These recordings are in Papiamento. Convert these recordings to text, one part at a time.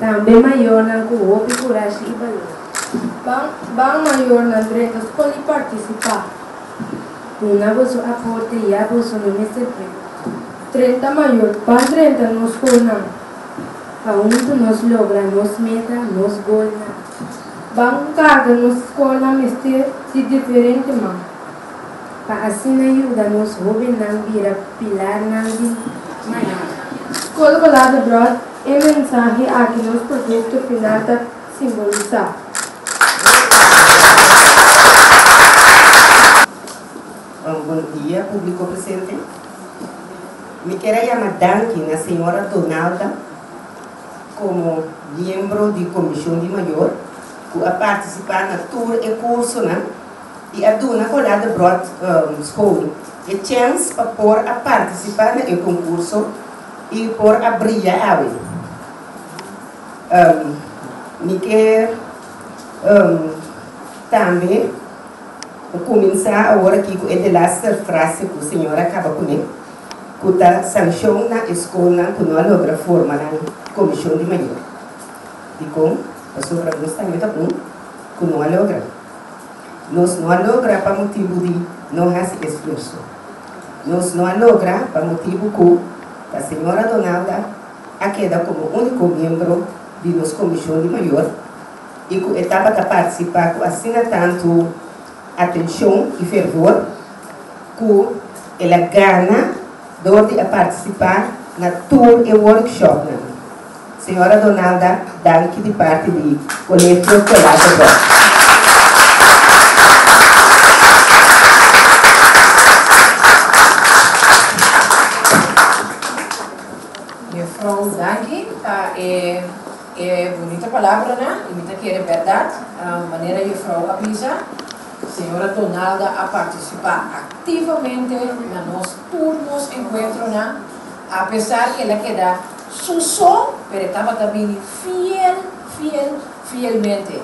Tambe mayornan ku hopi kurashi i balor. Ban, ban mayornan drenta skol i partisipá. Duna boso aporte ya boso no mester preokupá. 30 mayor, ban drenta nos skolnan. Pa huntu nos logra nos meta, nos golnan. Ban karga nos skolnan mester di diferente man. Pa asina yuda nos hóbennan bira pilarnan di mañana. Skol Colada Bròt, e mensahe aki nos produkto final ta simbolisá. Un bon dia publico presente. Mi kier a yama danki na señora Donalda como miembro di Comision di Mayor cu a participa na tur e cursonan y a duna Colada Brot School e chens pa por a participa na e concurso y por a briya awe. Mi kier tambe kuminsá awor aki ku e delaster frase ku señor a kaba kuné, ku ta sanshon na e skolnan ku no a logra forma nan komishon di mayor. Dikon? Pasobra nos tambe ta un ku no a logra. Nos no a logra pa motibu di no hasi esfuerso. Nos no a logra pa motibu ku ta señora Donalda a keda komo úniko miembro di nos komishon di mayor i ku e tabata partisipá ku asina tantu atenshon i fervor ku el a gana dor di a partisipá na tur e workshopnan. Señora Donalda, danki di parti di Colegio Colado Bròt. Juffrouw, danki pa e E bunita palabranan y mi ta kere berdad, manera juffrouw a bisa, señora Donalda a participa activamente na nos tur nos encuentronan, a pesar que el a keda su so, pero e tabata bini fiel, fiel, fielmente.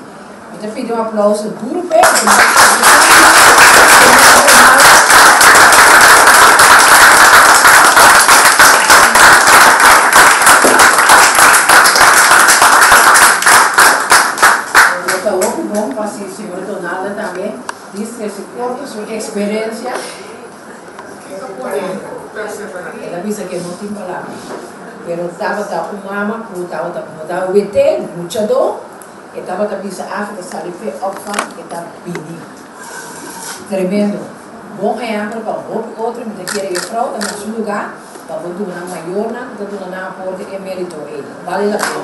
Mi ta pidi un aplauso duro p'e, pasobra mi ta kere señora Donalda. Lo ta hopi bon pa si señora Donalda tambe distrese corto su experiencia. El a bisa ke no tin palabra, pero tabata un mama ku tabata no ta wete, luchadó. E tabata bisa afe ta sali p'e opvang, e ta bini. Tremendo. Bon ehempel pa hopi otro, mi ta kere juffrouw ta na su lugar pa bo duna mayornan ku ta duna nan aporte e merito ei. Bale la pena.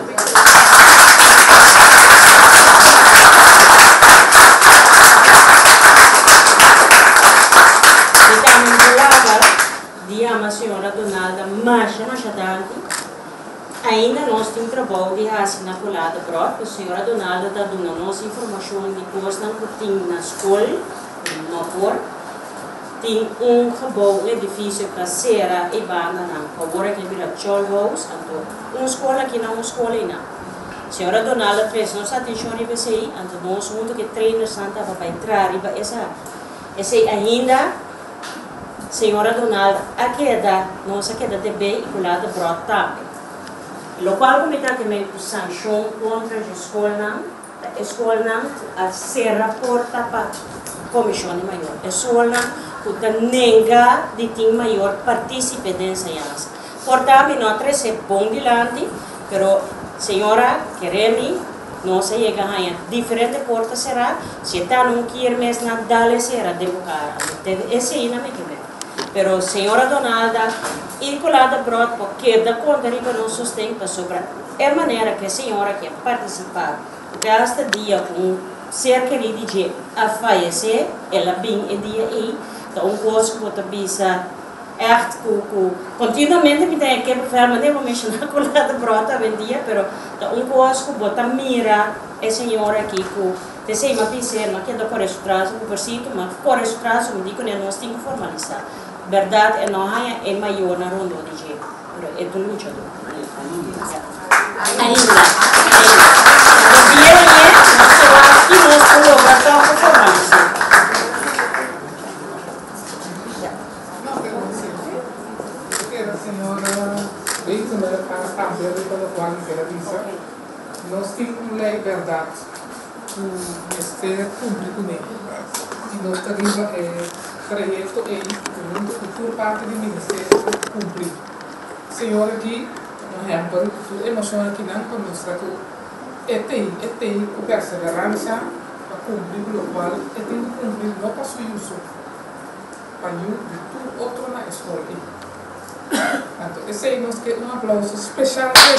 Mi ta mi palabra di yama señora Donalda masha masha danki. Ainda nos tin trabou di hasi na Colada Bròd, ku señora Donalda ta duna nos informashon di kosnan ku tin na skol, ku no por. Tin un gebou, un edifisio ku ta sera e bandanan ku awor a ke bira Chol House, anto un skol aki na un skol einan. Señora Donalda trese nos atenshon riba esei, anto nos huntu ku e trainersnan tabata bai traha riba esaki. Esei ainda. Señora Donald a keda, nos a keda debé i ku later bròt tambe. Lokual ku mi ta ke men ku sanshon kontra dje skolnan ta e skolnan ku a sera porta pa komishon di mayor, e skolnan ku ta nenga di tin mayor partísipe den enseñansa. Por ta mi no a trese bon dilanti, pero señora kere mi. Nos a yega haña diferente porta será, si e ta nun kier mes nan dale sera den bo kara. Anto te esei nan mi ke ber. Pero señora Donalda i Colada Brot por keda konta riba nos sosten pasobra e manera ku e señora ke a partisipá ku te hasta dia ku un ser kerí di dje a fayesé, el a bin e dia ei, ta un kos ku bo ta bisa Echt cu cu continuamente mi ta e ke prefer manera bo menciona cu la ta brota awendia pero ta un cos cu bo ta mira e señor aki cu pesey m'a bis'e m'a keda core su tras un pobercito m'a core su tras mi di cune nos tin cu formalisa berdad e no haya e mayornan rondó di dje pero e ta un luchador ainda ainda lo bia añe nos ta wak ki nos por logra toch pa formalisa. No, pero si mi kere señor Wezenberg a papia riba locual mi kere bisa. Nos tin un lei bèrdat ku mester kumpli kuné i nos ta riba e trayekto ei huntu ku tur parti di ministerio kumpli. Señor aki ta un ehèmpel ku tur emoshon akinan pa mustra ku e tei, e tei ku perseveransia pa kumpli ku lokual e tin ku kumpli no pa su yu so, pa yu di tur otro na e skol ei. Anto esei nos ke un aplauso special p'e.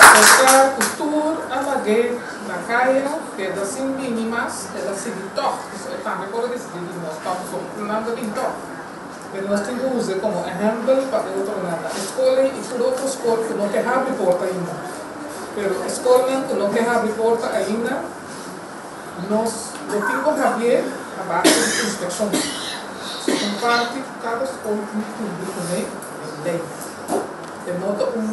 Apesar ku tur a lag'é na kaya, keda sin bini mas, el a sigui tòg. Pasobra e tambe por a disidí di no stòp, pasobra otronan ta bin tòg. Pero nos tin ku us'é komo ehèmpel pa e otronan na e skol ei i tur otro skol ku no ke habri porta ainda. Pero e skolnan ku no ke habri porta ainda, nos lo tin ku habrié a base di inspekshon. Un parti ku kada skol tin ku kumpli kuné den lei. E no ta un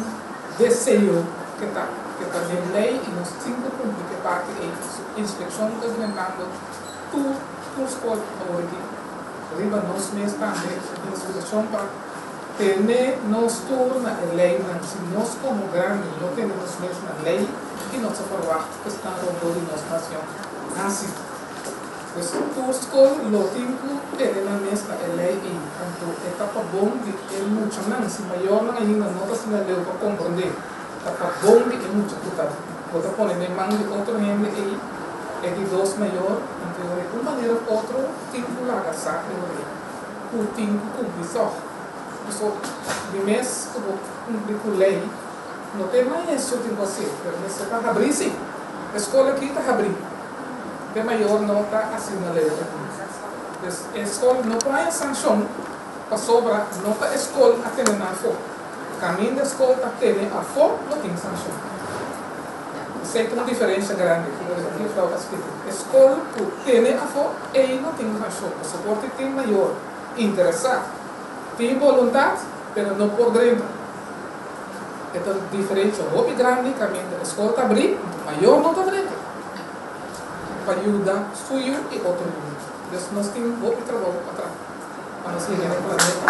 deseo ke ta ke ta den lei i nos tin ku kumpli ku e parti ei. Su inspekshon ta drentando tur tur skol awor aki. Riba nos mes tambe e inspirashon pa Tene nos tur na e leinan. Si nos komo grandi no tene nos mes na lei, ki nos a ferwagt ku esnan rondó di nos nacion hasi? Pues tur skol lo tin ku tene nan mes na e lei ei. Anto e ta pa bon di e muchanan. Si mayornan ainda no ta asina leu pa komprondé, ta pa bon di e mucha ku ta bo ta pone den man di otro hende ei, e di dos mayor, anto e ora ei un manera òf otro tin ku laga sa e ora ei. Ku tin ku kumpli tòg. Pasobra di mes ku bo kumpli ku lei, no ta e maestro tin ku hasié, pero mester ta habrí sí. E skol aki ta habrí. Te mayor no ta asina leu aki. Pues e skol no por haña sanshon pasobra no ta e skol a tene nan afó. Kaminda e skol ta tene afó no tin sanshon. Esei ta un diferensha grandi ku juffrouw a splika. E skol ku tene afó ei no tin sanshon pasobra por tin mayor interesá, tin boluntat pero no por drenta. E ta diferensha hopi grandi kaminda e skol ta abrí mayor no ta drenta pa yuda su yu i otro yu. Dus nos tin hopi trabou pa traha pa nos yega na e planeta.